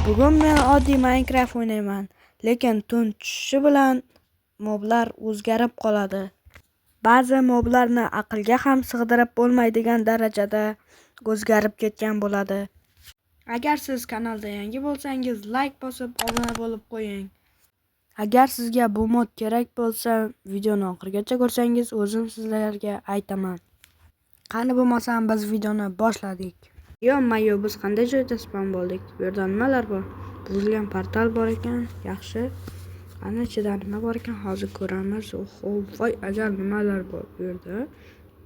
Bugun men oddiy Minecraft o'ynayman, lekin tun tushishi bilan moblar o'zgarib qoladi. Ba'zi moblarni aqlga ham sig'dirib bo'lmaydigan darajada o'zgarib ketgan bo'ladi. Agar siz kanalda yangi bo'lsangiz, like bosib obuna bo'lib qo'ying. Agar sizga bu mod kerak bo'lsa, videoni oxirigacha ko'rsangiz, o'zim sizlarga aytaman. Qani bo'lmasam biz videoni boshladik. Yo-mayo, biz qanday joyda spawn bo'ldik? Bu yerda nimalar bor? Buzilgan portal bor ekan, yaxshi. Qani ichida nima bor ekan, hozir ko'ramiz. Oho, voy, agar nimalar bor bu yerda.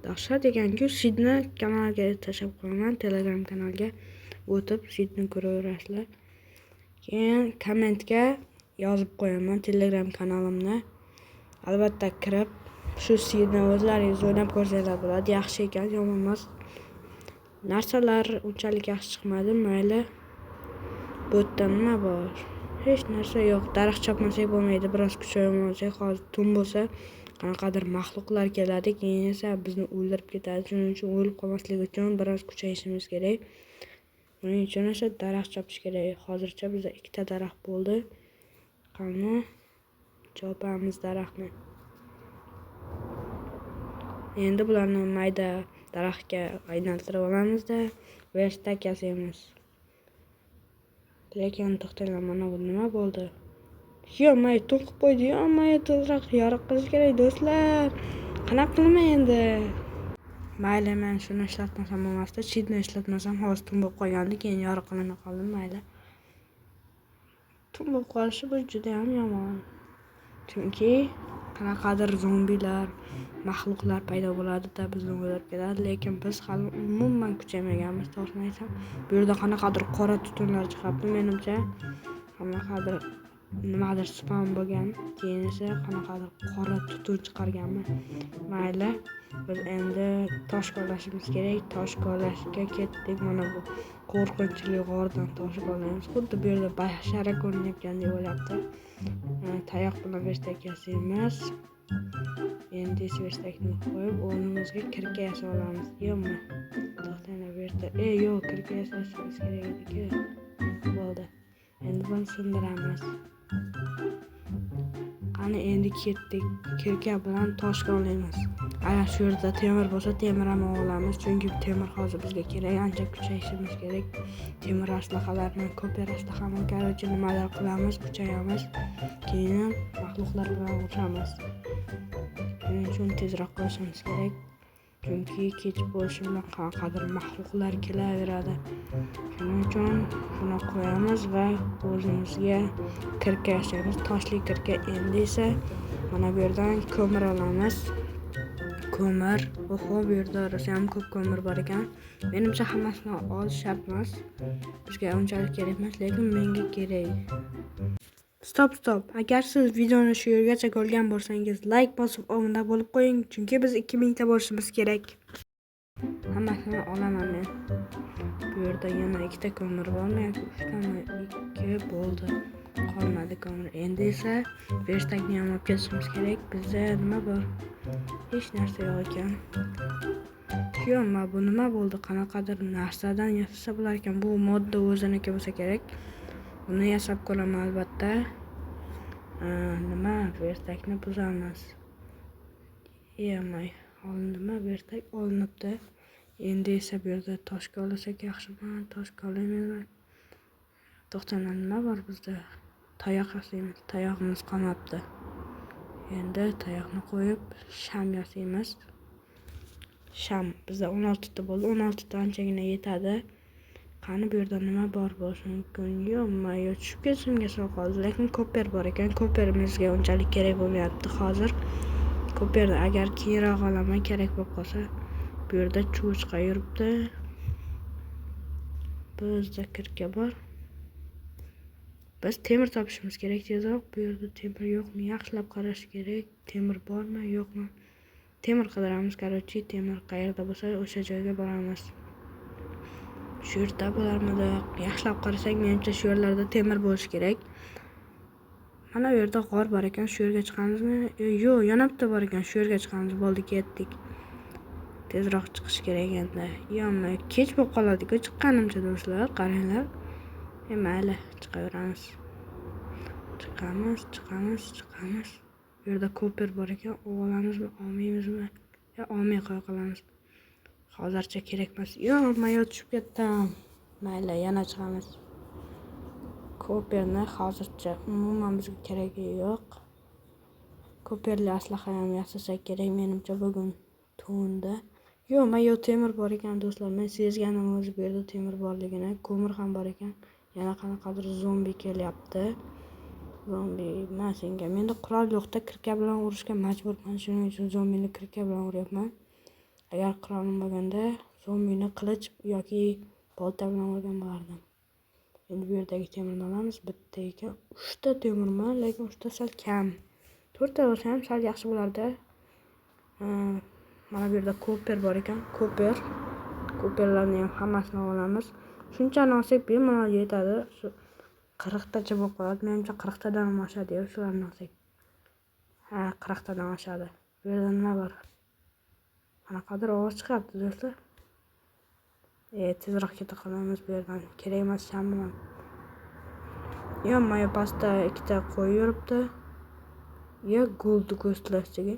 Dahshat ekan-ku. Sidni kanalga tashlab qo'yaman, Telegram kanalga o'tib Sidni ko'raverasizlar. Keyin kommentga yozib qo'yaman Telegram kanalimni. Albatta kirib shu Sidni o'zlaringiz o'ynab ko'rsanglar bo'ladi. Yaxshi ekan, yomon emas. Narsalar unchalik yaxshi chiqmadi, mayli. Bu yerda nima bor? Hech narsa yo'q. Daraxt chopmasak bo'lmaydi, biroz kuchayib olsak, hozir tun bo'lsa qanaqadir maxluqlar keladi, keyin esa bizni o'ldirib ketadi. Shuning uchun o'lib qolmaslik uchun biroz kuchayishimiz kerak. Buning uchun esa daraxt chopish kerak. Hozircha bizda ikkita daraxt bo'ldi. Qani chopamiz daraxtni. Endi bularni mayda daraxtga aylantirib olamizda, vertak yasaymiz. Lekin to'xtanglar, mana bu nima bo'ldi? Yo-mayo, tun qilib qo'ydi. Yo-mayo, tezroq yorug' qilish kerak, do'stlar. Qanaqa qilaman endi? Mayli, men shuni ishlatmasam bo'lmasdi. Chitni ishlatmasam hozir tun bo'lib qolgandi, keyin yorug' qilmay qoldim, mayli. Tun bo'lib qolishi bu juda ham yomon. Chunki qanaqadir zombilar, maxluqlar paydo bo'ladi-da, bizni o'ldirib ketadi, lekin biz hali umuman kuchaymaganmiz, to'g'risini aytsam. Bu yerda qanaqadir qora tutunlar chiqyapti, menimcha qanaqadir nimadir spawn bo'lgan, keyin esa qanaqadir qora tutun chiqarganmi. Mayli, biz endi tosh kovlashimiz kerak. Tosh kovlashga ketdik. Mana bu qo'rqinchli g'ordan tosh kovlaymiz. Xuddi bu yerda bashara ko'rinayotgandek bo'lyapti. Tayoq bilan vertak yasaymiz. Endi esa vertakni qo'yib, o'rnimizga kirka yasab olamiz. Yo'qmi? To'xtanglar, bu yerda yo'q, kirka yasashimiz kerak edi-ku. Bo'ldi. Endi buni sindiramiz. Qani endi ketdik. Kirka bilan tosh kovlaymiz. Agar shu yerda temir bo'lsa, temir ham olamiz, chunki temir hozir bizga kerak, ancha kuchayishimiz kerak. Temir aslahalarni, koper aslahani, короче, nimalar qilamiz, kuchayamiz. Keyin maxluqlar bilan urushamiz. Shuning uchun tezroq qilishimiz kerak. Chunki kech bo'lishi bilan qanaqadir maxluqlar kelaveradi. Shuning uchun buni qo'yamiz va o'zimizga kirka yasaymiz, toshli kirka. Endi esa mana bu yerdan ko'mir olamiz. Ko'mir. Oho, bu yerda rosa ham ko'p ko'mir bor ekan. Menimcha hammasini olish shart emas. Bizga unchalik kerak emas, lekin menga kerak. Stop, stop. Agar siz videoni shu yergacha ko'rgan bo'lsangiz, like bosib obuna bo'lib qo'ying, chunki biz 2000 ta bo'lishimiz kerak. Hammasini olaman men. Bu yerda yana ikkita ko'mir bormi yoki uchtami? Ikki bo'ldi. Qolmadi ko'mir. Endi esa vertakni ham olib ketishimiz kerak. Bizda nima bor? Hech narsa yo'q ekan. Yo'q, bu nima bo'ldi? Qanaqadir narsadan yasasa bo'lar ekan. Bu modda o'ziniki bo'lsa kerak. Buni yasab ko'raman albatta. Nima vertakni buzamiz. Emay, olindimi? Vertak olinibdi. Endi esa bu yerda tosh kovlasak yaxshimi? Tosh kovlaymayman. To'xtanglar, nima bor bizda? Tayoq yasaymiz. Tayog'imiz qolmabdi. Endi tayoqni qo'yib sham yasaymiz. Sham bizda 16 ta bo'ldi. 16 ta anchagina yetadi. Qani bu yerda nima bor bo'lishi mumkin? Yo'q, tushib ketishimga sal qoldi, lekin copper bor ekan. Copperimizga unchalik kerak bo'lmayapti hozir. Copperni agar keyinroq olaman, kerak bo'lib qolsa. Bu yerda cho'chqa yuribdi. Bizda kirka bor. Biz temir topishimiz kerak tezroq. Bu yerda temir yo'qmi? Yaxshilab qarash kerak. Temir bormi, yo'qmi? Temir qidiramiz, короче, temir qayerda bo'lsa, o'sha joyga boramiz. Shu yerda bo'larmidi? Yaxshilab qarasak, menimcha shu yerlarda temir bo'lishi kerak. Mana bu yerda g'or bor ekan, shu yerga chiqamizmi? Yo'q, yana bitta bor ekan, shu yerga chiqamiz. Bo'ldi, ketdik. Tezroq chiqish kerak endi. Yo'qmi, kech bo'lib qoladi-ku chiqqanimcha, do'stlar, qaranglar. Mayli, chiqaveramiz. Chiqamiz, chiqamiz, chiqamiz. Bu yerda copper bor ekan, olamizmi, olmaymizmi? Yo, olmay qo'ya qolamiz. Hozircha kerak emas. Yo'q, men tushib ketdim. Mayli, yana chiqamiz. Copperni hozircha umuman bizga keragi yo'q. Copperli aslaha ham yasasak kerak menimcha bugun tunda. Yo'q, men temir bor ekan do'stlar. Men sezganim o'zi bu yerda temir borligini. Ko'mir ham bor ekan. Yana qanaqadir zombi kelyapti. Zombi, men senga. Menda qurol yo'qda, kirka bilan urishga majburman. Shuning uchun zombini kirka bilan uryapman. Agar qurolim bo'lganda zombini qilich yoki bolta bilan urgan bo'lardim. Endi bu yerdagi temirni olamiz. Bitta ekan, 3ta temirmi, lekin 3ta sal kam. 4ta bo'lsa ham sal yaxshi bo'lardi. Mana bu yerda copper bor ekan. Copper. Copperlarni ham hammasini olamiz. Shunchani olsak bemalol yetadi. Shu 40tacha bo'lib qoladi. Menimcha 40tadan ham oshadi shularni olsak. Ha, 40tadan oshadi. Bu yerda nima bor? Qanaqadir ovoz chiqyapti do'stlar. Tezroq keta qolamiz bu yerdan. Kerak emas sham bilan. Yo, mana pastda ikkita qo'y yuribdi. Yo, Gold Ghost'larchiga.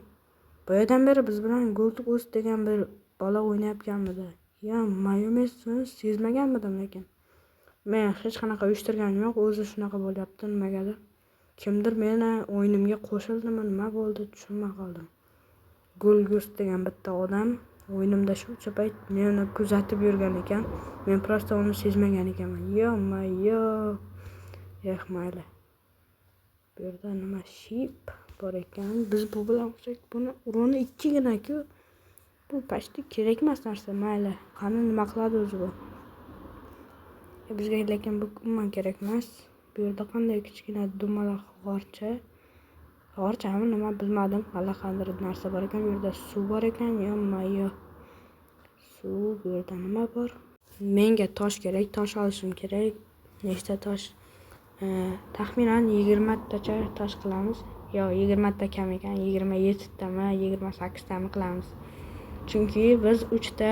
Boyadan beri biz bilan Gold Ghost degan bir bola o'ynayotganmidi? Yo, mayonez sezmaganmidim lekin. Men hech qanaqa uyushtirganim yo'q, o'zi shunaqa bo'lyapti nimagadir. Kimdir meni o'yinimga qo'shildimi, nima bo'ldi, tushunmay qoldim. Gold Ghost degan bitta odam o'yinimda shuncha payt meni kuzatib yurgan ekan. Men просто uni sezmagan ekanman. Yo-mayo. Eh, mayli. Bu yerda nima sheep bor ekan. Biz bu bilan ursak, buni урон i 2gina-ku. Bu почти kerak emas narsa, mayli. Qani nima qiladi o'zi bu? Bizga lekin bu umuman kerak emas. Bu yerda qanday kichkina dumaloq g'orcha. G'orchami nima bilmadim. Allaqanday narsa bor ekan. Bu yerda suv bor ekan. Yo-mayo. Suv, bu yerda nima bor? Menga tosh kerak, tosh olishim kerak. Nechta tosh? Taxminan 20 tacha tosh qilamiz. Yo, 20 ta kam ekan, 27 tami, 28 tami qilamiz. Chunki biz 3 ta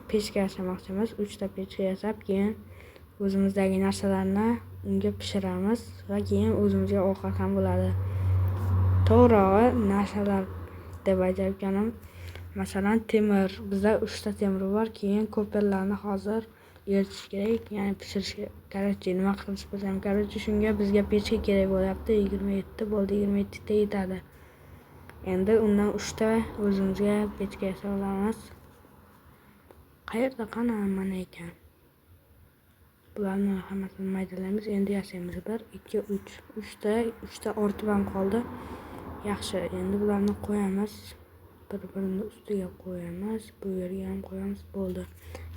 pechka yasamoqchimiz. 3 ta pechka yasab, keyin o'zimizdagi narsalarni unga pishiramiz va keyin o'zimizga ovqat ham bo'ladi. To'g'rirog'i narsalar deb aytayotganim, masalan, temir. Bizda 3 ta temir bor, keyin copperlarni hozir eritish kerak, ya'ni pishirish kerak. Короче, nima qilish bo'lsam, короче, shunga bizga pechka kerak bo'lyapti. 27 bo'ldi, 27 ta yetadi. Endi undan 3 ta o'zimizga pechka yasab olamiz. Qayerda qani mana ekan. Bularni hammasini maydalaymiz. Endi yasaymiz. 1, 2, 3. 3 ta, 3 ta ortib ham qoldi. Yaxshi, endi bularni qo'yamiz. Bir-birini ustiga qo'yamiz. Bu yerga ham qo'yamiz. Bo'ldi.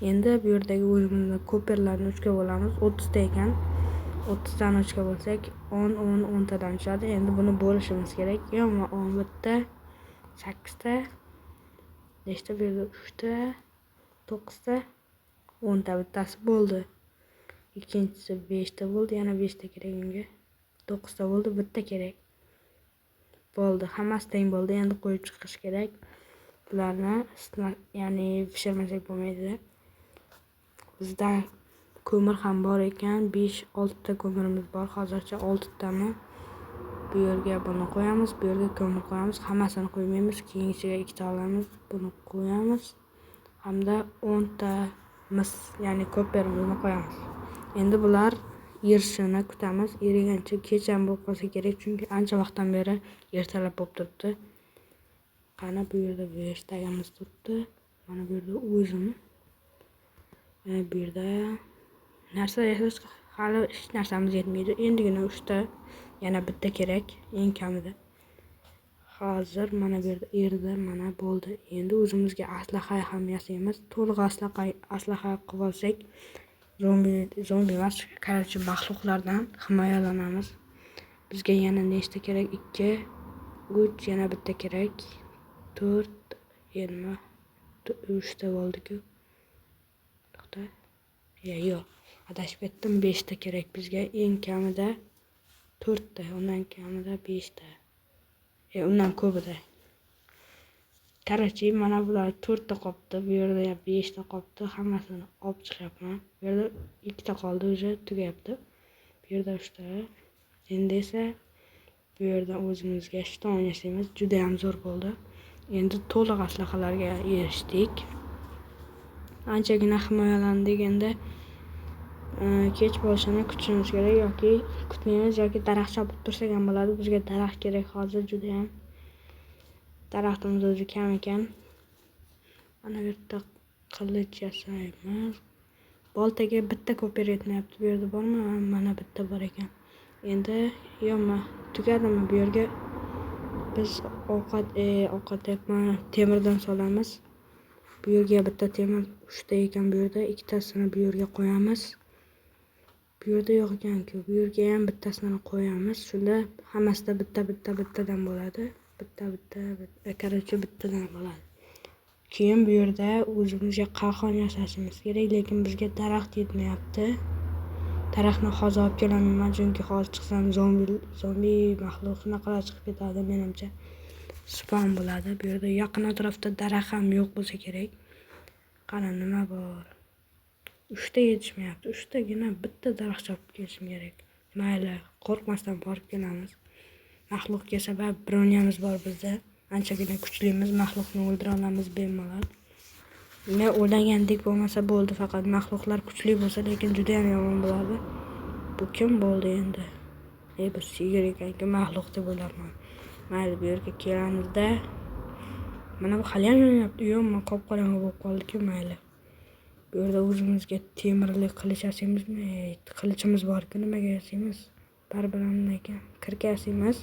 Endi bu yerdagi o'zimizni copperlarni 3 ga bo'lamiz. 30 ta ekan. 30 tani 3 ga bo'lsak, 10, 10, 10 tadan tushadi. Endi buni bo'lishimiz kerak. Yo'qmi, 10 bitta, 8 ta, nechta bu yerda 3 ta, 9 ta, 10 ta bittasi bo'ldi. Ikkinchisi 5 ta bo'ldi, yana 5 ta kerak unga. 9 ta bo'ldi, bitta kerak. Bo'ldi, hammasi teng bo'ldi. Endi qo'yib chiqish kerak. Bularni ya'ni pishirmasak bo'lmaydi. Bizda ko'mir ham bor ekan. 5-6 ta ko'mirimiz bor. Hozircha 6 tami. Bu yerga buni qo'yamiz, bu yerga ko'mir qo'yamiz. Hammasini qo'ymaymiz. Keyingisiga 2 ta olamiz. Buni qo'yamiz. Hamda 10 ta mis, ya'ni copperimizni qo'yamiz. Endi bular erishini kutamiz. Erigancha kech ham bo'lib qolsa kerak, chunki ancha vaqtdan beri ertalab bo'lib turibdi. Qani bu yerda verstagimiz turibdi. Mana bu yerda o'zim. Bu yerda narsa yasashga hali hech narsamiz yetmaydi. Endigina 3 ta, yana bitta kerak eng kamida. Hozir mana bu yerda erdi, mana bo'ldi. Endi o'zimizga aslaha ham yasaymiz. To'liq aslaha qilib olsak, zombi emas, короче, maxluqlardan himoyalanamiz. Bizga yana nechta kerak? 2, 3, yana bitta kerak. 4, nima? 3 ta bo'ldi-ku. To'xta. Yo'q, adashib ketdim. 5 ta kerak bizga. Eng kamida 4 ta, undan kamida 5 ta. Undan ko'pida. Короче, mana bular 4 ta qolibdi, bu yerda ham 5 ta qolibdi, hammasini olib chiqyapman. Bu yerda 2 ta qoldi, уже tugayapti. Bu yerda 3 ta. Endi esa bu yerdan o'zimizga shton yasaymiz. Juda ham zo'r bo'ldi. Endi to'liq aslahalarga erishdik. Anchagina himoyalandik. Endi kech bo'lishini kutishimiz kerak yoki kutmaymiz yoki daraxt chopib tursak ham bo'ladi. Bizga daraxt kerak hozir judayam. Daraxtimiz o'zi kam ekan. Mana bu yerda qilich yasaymiz. Boltaga bitta copper yetmayapti. Bu yerda bormi? Mana bitta bor ekan. Endi yo'qmi, tugadimi? Bu yerga biz ovqat, ovqat deyapman, temirdan solamiz. Bu yerga bitta temir, uchta ekan bu yerda, ikkitasini bu yerga qo'yamiz. Bu yerda yo'q ekan-ku. Bu yerga ham bittasini qo'yamiz. Shunda hammasida bitta bitta bittadan bo'ladi. Bitta bitta, короче, bittadan bo'ladi. Keyin bu yerda o'zimizga qalqon yasashimiz kerak, lekin bizga daraxt yetmayapti. Daraxtni hozir olib kelolmayman, chunki hozir chiqsam zombi maxluq shunaqalar chiqib ketadi, menimcha. Spawn bo'ladi. Bu yerda yaqin atrofda daraxt ham yo'q bo'lsa kerak. Qani, nima bor? Uchta yetishmayapti. Uchtagina bitta daraxt chopib kelishim kerak. Mayli, qo'rqmasdan borib kelamiz. Maxluq kelsa, baribir bronyamiz bor bizda. Anchagina kuchlimiz, maxluqni o'ldira olamiz bemalol. Men o'ylagandek bo'lmasa bo'ldi, faqat maxluqlar kuchli bo'lsa, lekin judayam yomon bo'ladi. Bu kim bo'ldi endi? E, bu sigir ekanku, maxluq deb o'ylabman. Mayli, bu yerga kelamizda. Mana bu haliyam yonyapti. Yo'qmi, qop qorong'i bo'lib qoldi-ku, mayli. Bu yerda o'zimizga temirli qilich yasaymizmi? Qilichimiz bor-ku, nimaga yasaymiz? Baribir ham ekan. Kirka yasaymiz.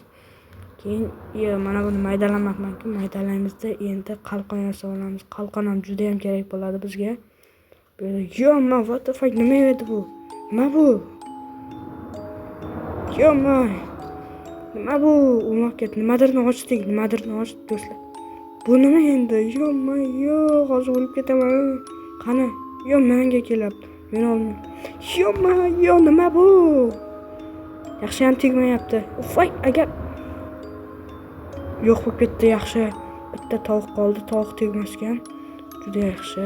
Keyin yo, mana buni maydalamabman-ku, maydalaymizda endi qalqon yasab olamiz. Qalqon ham juda ham kerak bo'ladi bizga. Bu yerda yo, what the fuck, nima edi bu? Nima bu? Yo, nima bu? O'lmoq ketdi. Nimadirni ochdik, nimadirni ochdik, do'stlar. Bu nima endi? Yo, yo, hozir o'lib ketaman. Qani? Yo, menga kelyapti. Meni olma. Yo, yo, nima bu? Yaxshi ham tegmayapti. Voy, agar yo'q bo'lib ketdi, yaxshi. Bitta tovuq qoldi, tovuq tegmasgan. Juda yaxshi.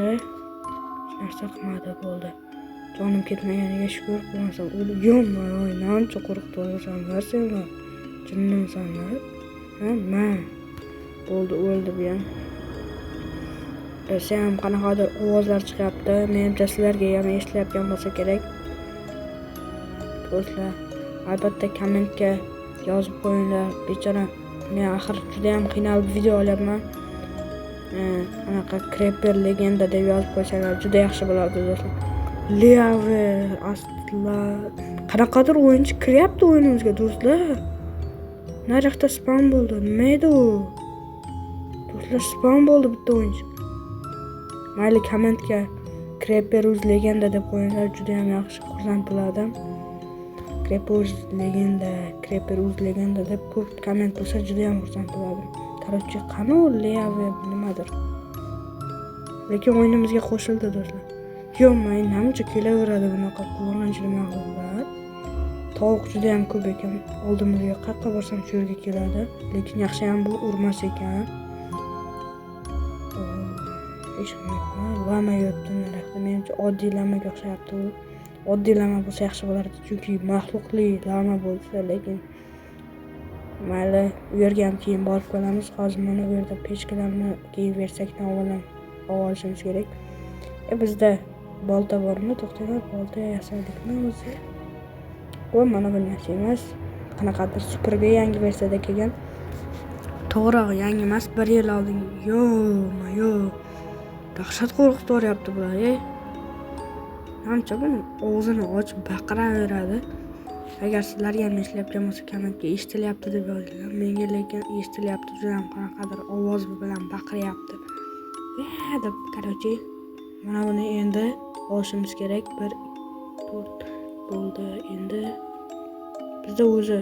Hech narsa qilmadi, bo'ldi. Jonim ketmaganiga shukur, bo'lmasam o'lib. Yo'q, namcha qo'rqitib senlar. Jinnimisanlar? Ha, ma. Bo'ldi, o'ldi bu ham. Rosa ham qanaqadir ovozlar chiqyapti. Menimcha, sizlarga ham eshitilayotgan bo'lsa kerak. Do'stlar, albatta kommentga yozib qo'yinglar. Bechora, men axir juda ham qiynalib video olyapman. Anaqa Creeper legenda deb yozib qo'ysanglar juda yaxshi bo'lardi, do'stlar. Leave asla qanaqadir o'yinchi kiryapti o'yinimizga, do'stlar. Nariyoqda spawn bo'ldi. Nima edi u? Do'stlar, spawn bo'ldi bitta o'yinchi. Mayli, kommentga Creeper uz legenda deb qo'yinglar, juda ham yaxshi, xursand bo'lardim. Creeper uz legenda, Creeper uz legenda deb ko'p komment bo'lsa, juda ham xursand bo'lardim. Короче, qani u Leave nimadir? Lekin o'yinimizga qo'shildi, do'stlar. Yo'q, namcha kelaveradi bunaqa qo'rqinchli maxluqlar. Tovuq juda ham ko'p ekan. Oldimizga qayerqa borsam, shu yerga keladi. Lekin yaxshi ham bu urmas ekan. Hech qanaqa lama yuribdi naryoqda. Menimcha, oddiy lamaga o'xshayapti u. Oddiy lama bo'lsa yaxshi bo'lardi, chunki maxluqli lama bo'lsa, lekin mayli, u yerga ham keyin borib qolamiz. Hozir mana bu yerda pechkalarni keyin versakdan avval olishimiz kerak. E, bizda bolta bormi? To'xtanglar, bolta yasadikmi o'zi? Bu mana bu narsa emas. Qanaqadir supurgi yangi versiyada kelgan. To'g'rirog'i, yangi emas, bir yil oldin. Yo'q, yo'q. Dahshat qo'rqitib yuboryapti bular, ey. Namcha buni og'zini ochib baqiraveradi. Agar sizlarga ham eshitilayotgan bo'lsa, kommentga eshitilyapti deb yozinglar. Menga lekin eshitilyapti, juda ham qanaqadir ovoz bilan baqiryapti. Ya deb, короче, mana buni endi olishimiz kerak. 1 4 bo'ldi. Endi bizda o'zi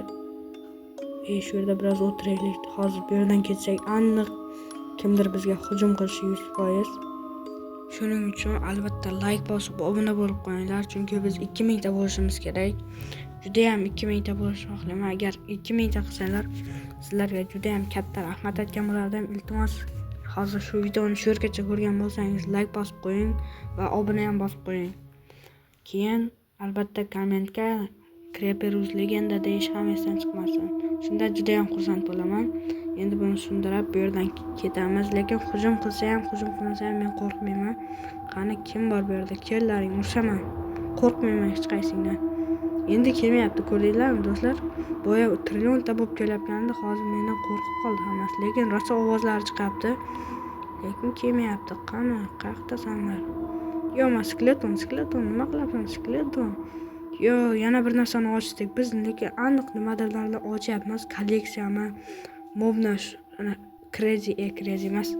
shu yerda biroz o'tiraylik. Hozir bu yerdan ketsak, aniq kimdir bizga hujum qilishi 100%. Shuning uchun albatta layk bosib, obuna bo'lib qo'yinglar, chunki biz 2000 ta bo'lishimiz kerak. Judayam 2000 ta bo'lishni xohlayman. Agar 2000 ta qilsanglar, sizlarga judayam katta rahmat aytgan bo'lardim. Iltimos, Hozir shu videoni shu yergacha ko'rgan bo'lsangiz, like bosib qo'ying va obuna ham bosib qo'ying. Keyin albatta kommentga Creeperuz legenda deyish ham esdan chiqmasin. Shunda juda ham xursand bo'laman. Endi buni sindirib bu yerdan ketamiz, lekin hujum qilsa ham, hujum qilmasa ham men qo'rqmayman. Qani kim bor bu yerda? Kellaring urshaman. Qo'rqmayman hech qaysingdan. Endi kelmayapti, ko'rdinglarmi do'stlar? Boya trillionta bo'lib kelayotgandi, hozir mendan qo'rqib qoldi hammasi. Lekin rosa ovozlari chiqyapti. Lekin kelmayapti. Qani, qayerdasanlar? Yo, ma skeleton, skeleton, nima qilyapsan, skeleton? Yo, yana bir narsani ochdik biz, lekin aniq nimadirlarni ochyapmiz. Kolleksiyami, mobni ana crazy, crazy emas,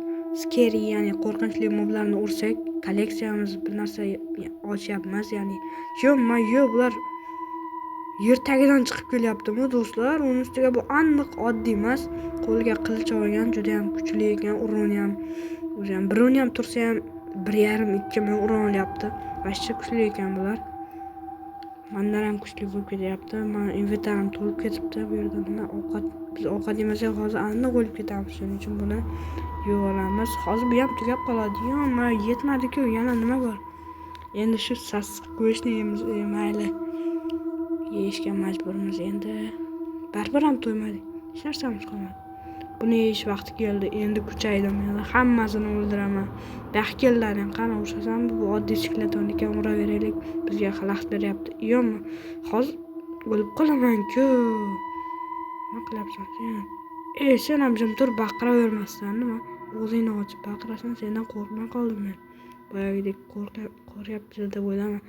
scary, ya'ni qo'rqinchli moblarni ursak, kolleksiyamiz bir narsa ochyapmiz, ya'ni yo, ma yo, bular yer tagidan chiqib kelyaptimi do'stlar? Uni ustiga bu aniq oddiy emas, qo'liga qilich olgan, juda ham kuchli ekan, uruni ham, o'zi ham birovni ham tursa ham 1,5-2 ming ura olyapti. Вообще kuchli ekan bular. Mandan ham kuchli bo'lib ketyapti. Mani inventarim to'lib ketibdi. Bu yerda nima ovqat? Biz ovqat yemasak hozir aniq o'lib ketamiz. Shuning uchun buni yeb olamiz. Hozir bu ham tugab qoladi. Yo, mana yetmadi-ku, yana nima bor? Endi shu sassiq go'shtni yeymiz, mayli. Yeyishga majburmiz endi. Baribir ham to'ymadik. Hech narsamiz qolmadi. Buni yeyish vaqti keldi. Endi kuchaydim. Endi hammasini o'ldiraman. Baxkellaring qani ursasam, bu oddiy skeleton ekan, uraveraylik. Bizga xalaqit beryapti. Yo'qmi? Hozir o'lib qolaman-ku. Nima qilyapsan sen? Ey, sen ham jim tur, baqiravermasdan nima? O'zingni ochib baqirasan, sendan qo'rqmay qoldim men. Boyagidek qo'rqyapti deb o'ylama.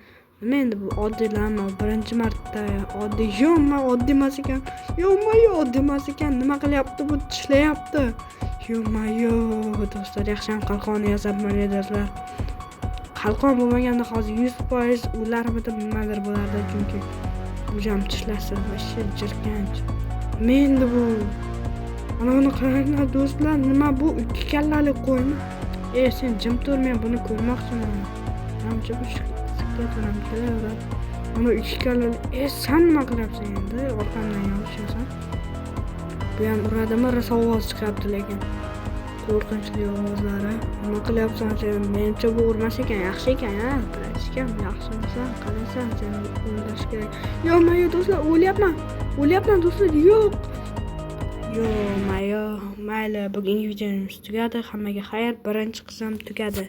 Nima endi bu oddiylarmi? Birinchi marta oddiy. Yo'qmi, oddiy emas ekan. Yo'qmi, yo'q, oddiy emas ekan. Nima qilyapti bu? Tishlayapti. Yo'qmi, yo'q, do'stlar, yaxshi ham qalqonni yasabman do'stlar. Qalqon bo'lmaganda hozir 100% o'larmidim, nimadir bo'lardi, chunki o'zi ham tishlasa вообще jirkanch. Nima endi bu? Mana buni qaranglar do'stlar, nima bu? Ikki kallali qo'ymi? E, sen jim tur, men buni ko'rmoqchiman. Manimcha bu skeleton ham kelaveradi. Mana ikki kallali. E, sen nima qilyapsan endi? Orqamdan yopishasan. Bu ham uradimi? Rosa ovoz chiqyapti lekin. Qo'rqinchli ovozlari. Nima qilyapsan sen? Menimcha bu urmas ekan, yaxshi ekan, ha? Brachkam, yaxshimisan? Qalaysan? Seni o'ldirish kerak. Yo'q, yo'q do'stlar, o'lyapman. O'lyapman do'stlar, yo'q. Yo'q, mayo, mayli, bugungi videomiz tugadi. Hammaga xayr. Birinchi qism tugadi.